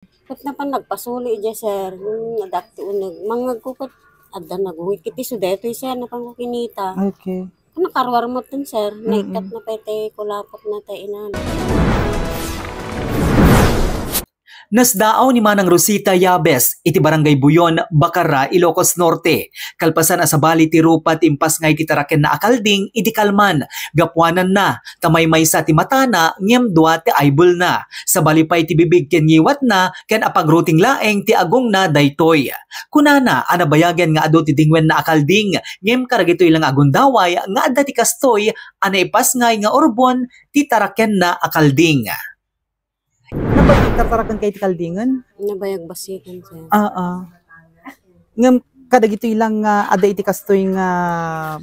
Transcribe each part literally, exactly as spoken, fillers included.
Ket napan nagpasuli idiay, sir. Hmm, adda ti uneg. Mangngegko ket adda nagungit. Ket isu daytoy, sir, napanko kinita. Okay. Nakaruar metten, sir. Mm-mm. Naikkat na pay ti kulapot na ti inana. Nasdaaw ni Manang Rosita Yabes iti Barangay Buyon, Bacarra, Ilocos Norte. Kalpasan a sabali ti rupa ti impasngay ti tarakenna a kalding idi kalman, gapuananna ta maymaysa ti matana ngem dua ti eyeballna. Sabali pay ti bibig ken ngiwatna ken apagruting laeng ti agongna daytoy. Kunana a nabayagen nga adu ti dingwenna a kalding ngem kadagitoy la nga agundaway nga adda ti kastoy a naipasngay nga urbon ti tarakenna a kalding. Nabayag tartaraken kay ti kaldingen? Nabayag basiken, sir. Oo. Ngem kadagitoy lang nga adda iti kastoy nga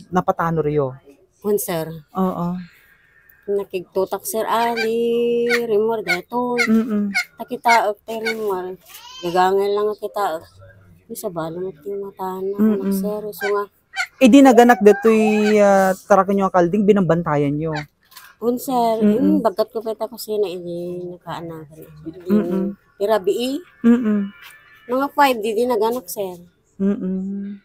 napatanoryo? Wen, sir. Oo. Nakigtutak, sir, a, di rimmuar daytoy. Mm-mm. Takitaek ti rimmuar. Gagangay lang nga kitaek. Di sabali met ti matana, Mm-mm. sir. Isu nga, Idi naganak daytoy, ah, tarakenyo a kalding, binambantayanyo? Wen, sir. Mm-mm. Hmm, baggatko pay ta kusina idi nakaanakan. Mm-mm. Ti rabii. Mm-mm. Mga five, didi naganak, sir. Mm-mm.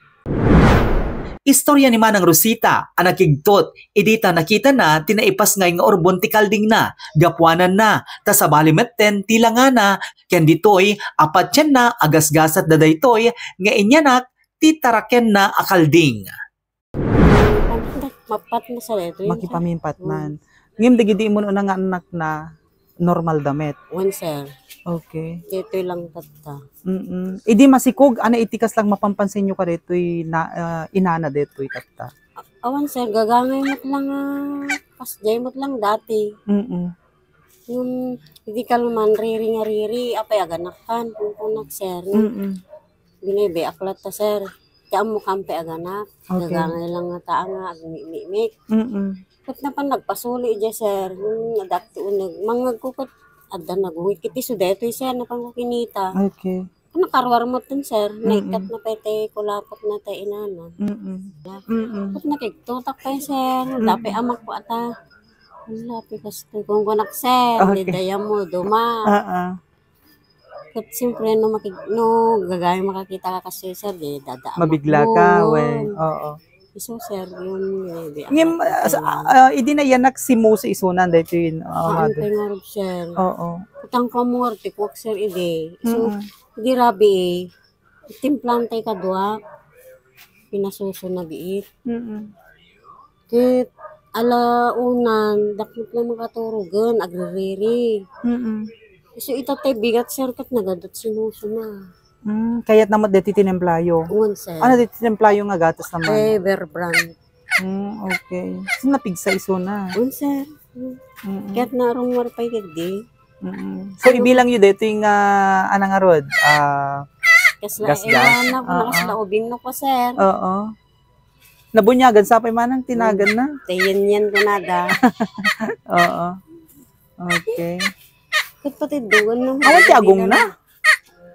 Istorya ni Manang Rosita a nakigtot idi ta nakitana ti naipasngay nga urbon ti kaldingna, gapuananna, ta sabali metten ti langana, ken ditoy a patienna a gasgasatda daytoy nga inyanak ti tarakenna a kalding. Mapatna sa daytoy. Makipamimpatnan. Ngem dagidi immun-una nga annakna, normalda met? Wen, sir. Okay. Daytoy lang tatta. Mm-mm. Idi masikog, ania iti kasla mapampansinyo kadaytoy na, ah, inana daytoy tatta? A-, awan, sir, gagangay met lang, ah, kasdiay met lang dati. Mm-mm. Ngem idi kalman riri nga riri, apay aganakkan, kunkunak, sir. Mm-mm. Binaybayak latta, sir. Ti ammok, ampay aganak. Okay. Gagangay lang ngata nga agmikmikmik. Mm-mm. Ket napan nagpasuli idiay, sir. Hmm, adda ti uneg. Mangngegko ket adda nagungit. Ket isu daytoy, sir, napanko kinita. Okay. Nakaruar metten, sir. Mm-mm. Naikkat na pay ti kulapot na ti inana. Mm-mm. Mm-mm. Ket nakigtutak pay, sir. Mm-mm. Dapay amak ko ata. Wala, ti kastoy. Kunkunak, sir. Okay. Di dayam mo, duma. Ah, ah. Ket siyempre, no maki-, no gagayem makakita ka kasi, sir, di dada-, Mabigla ka, wen. Oo. Isu, sir, yun, eh, di Ngem, ako ah, sa, ah, ah, idi nayanak, simuso isunan, daytoy, ah, Haan mother. Kay ngarud, sir. Oo. Kutang ko muerte, kuwak, sir, idi. So, Mm-mm. Idi rabii, eh, timplantay kadua. Pinasuso na biit. Mm-mm. Ket ala unan, dakot lang makaturogen, agririri. Mm-mm. So, ita tay bigat, sir, ket nagadot sinuso na. Mm, kayat na met deti tinemplayo? Wen, sir. Ano deti tinemplayo nga gatas naman? Kay Bear Brand. Mm, okay. So, napigsa isuna? Wen, sir. Mm-mm. Kayat na rummuar pay ketdi. Mm-mm. So, ibilang yu detoy nga, ano ngarud? Ah, gasgas? Kasla, eh, anak, Oo. Nakasla ubing no ko, sir. Oo. Nabunyagan sa pay manang tinagan na. Tayen yan ko nada. Oo. Okay. Ket pati dugan no. Awan ti agong na.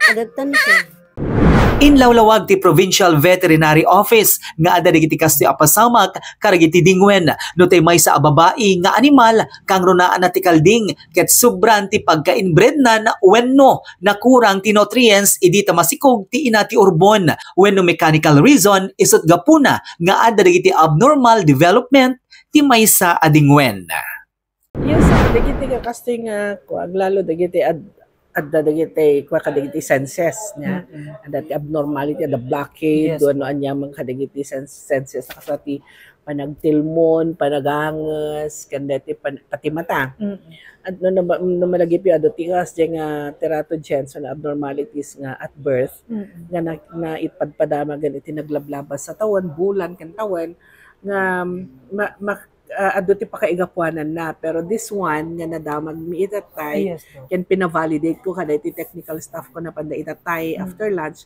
Adattan, sir. Inlawlawag ti Provincial Veterinary Office nga adda dagiti kastoy a pasamak kadagiti dingwen no tay maysa a babai nga animal kangrunaanna ti kalding ket sobran ti pagka-inbrednan wenno nakurang ti nutrients idi ta masikog ti ina ti urbon wenno mechanical reason isut' gapuna nga adda dagiti abnormal development ti maysa a dingwen. Yes, sir. Dagiti nga kastoy nga, kua, aglalo dagiti ad-, adda dagiti, kua, kadagiti senses, nia. Mm-mm. Adda ti abnormality, adda blockade, Yes, wenno aniaman kadagiti sens-, senses, kasla ti panagtilmon, panaganges, ken deti pan-, pati mata. Mm-mm. At no, no, no malagipyo, adda ti kasdiay nga teratogens, wenno abnormalities nga at birth, Mm-mm. nga na, naipadpadamagen iti naglablabas a tawen, bulan ken tawen, nga ma-, ma-, ah, adu ti pakaigapuananna. Pero this one nga nadamagmi itattay, Yes, Doc. Ken pina-validate ko kadagiti technical staff ko napanda itattay Mm. after lunch,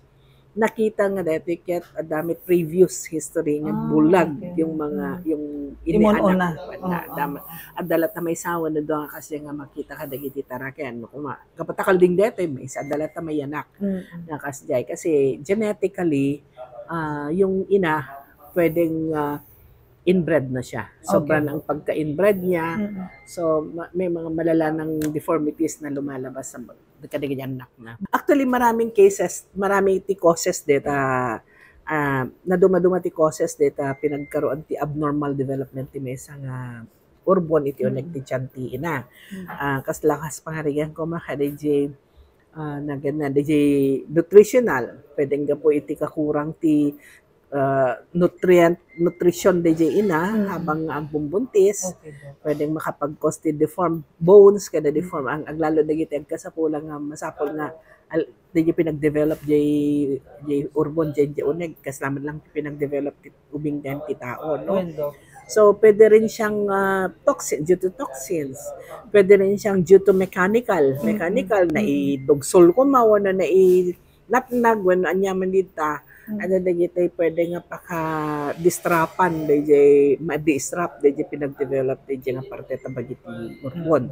nakita nga deti ket adda met previous history nga Ah, bulag okay. yung mga, Mm. yung Imon inianak una. Ko, Oo, adda, oo, oo. Adda latta maysa wenno dua nga kasdiay nga makita kadagiti taraken. Kuma, kapatakal ding deti, maysa adda latta mayanak Mm. nga kasdiay. Kasi genetically, ah, yung ina, pwedeng, ah, inbred na siya. Sobra Okay. na ang pagka-inbred niya. Mm. So, ma-, may mga malalanang deformities na lumalabas sa mag-, kadagiti annakna. Actually, maraming cases, marami ti causes deta, ah, nadumaduma ti causes deta pinagkaroon ti abnormal development ti maysa nga urbon iti uneg ti tiyan ti ina. Ah, kasla kas pangarigan ko, maka D J, ah, nagana D J nutritional, pwedeng gapu iti kakurang ti, ah, nutrient, nutrition D J ina habang agbumbuntis. Okay, Doc. Pwedeng makapag-cause ti deformed bones, kada deform ang aglalo dagiti agkasapula nga masapul nga al-, D J pinag-develop jay, jay urbon, jay, jay uneg, kas naman lang pinag-develop ti ubing ti tao, no? Well, Doc. So, pwede rin siyang, ah, toxin, due to toxins. Pwede rin siyang due to mechanical. Mechanical, naidugsol ko ma, wano nainatnag, wano anya man dita. Ano dagiti pwede nga paka-disruptan, D J, ma-disrupt, D J pinag-develop, D J nga parte ta bagiti urbon.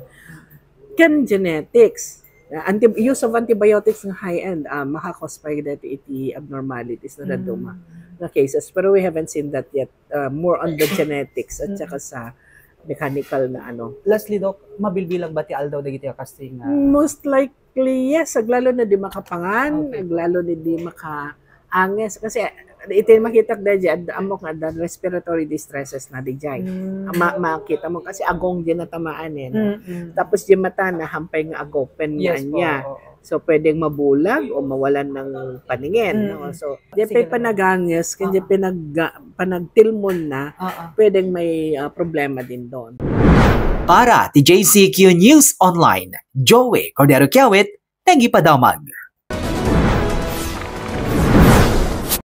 Ken genetics. Ah, anti-, use of antibiotics nga high-end, ah, maka-cause pa dati iti abnormalities na daduma nga cases. Pero we haven't seen that yet. Ah, more on the genetics at saka sa mechanical na ano. Lastly, Doc, mabilbilang ba ti aldaw dagiti a casting, ah? Most likely, yes. Aglalo na di makapangan, aglalo na di makaanges. Kasi iti makitak da dyan, amok nga da respiratory distresses na di dyan. Ma-, makita mo kasi agong di natamaan eh, no? Tapos di mata na hampay nga agopen nga anya. So, pwedeng mabulag o mawalan ng paningin, no? So, di pa panaganges, kaya di pinag-, panagtilmon na, pwedeng may, ah, problema din doon. Para ti J C Q News Online, Joey Cordero Kiawit, nagipadamag.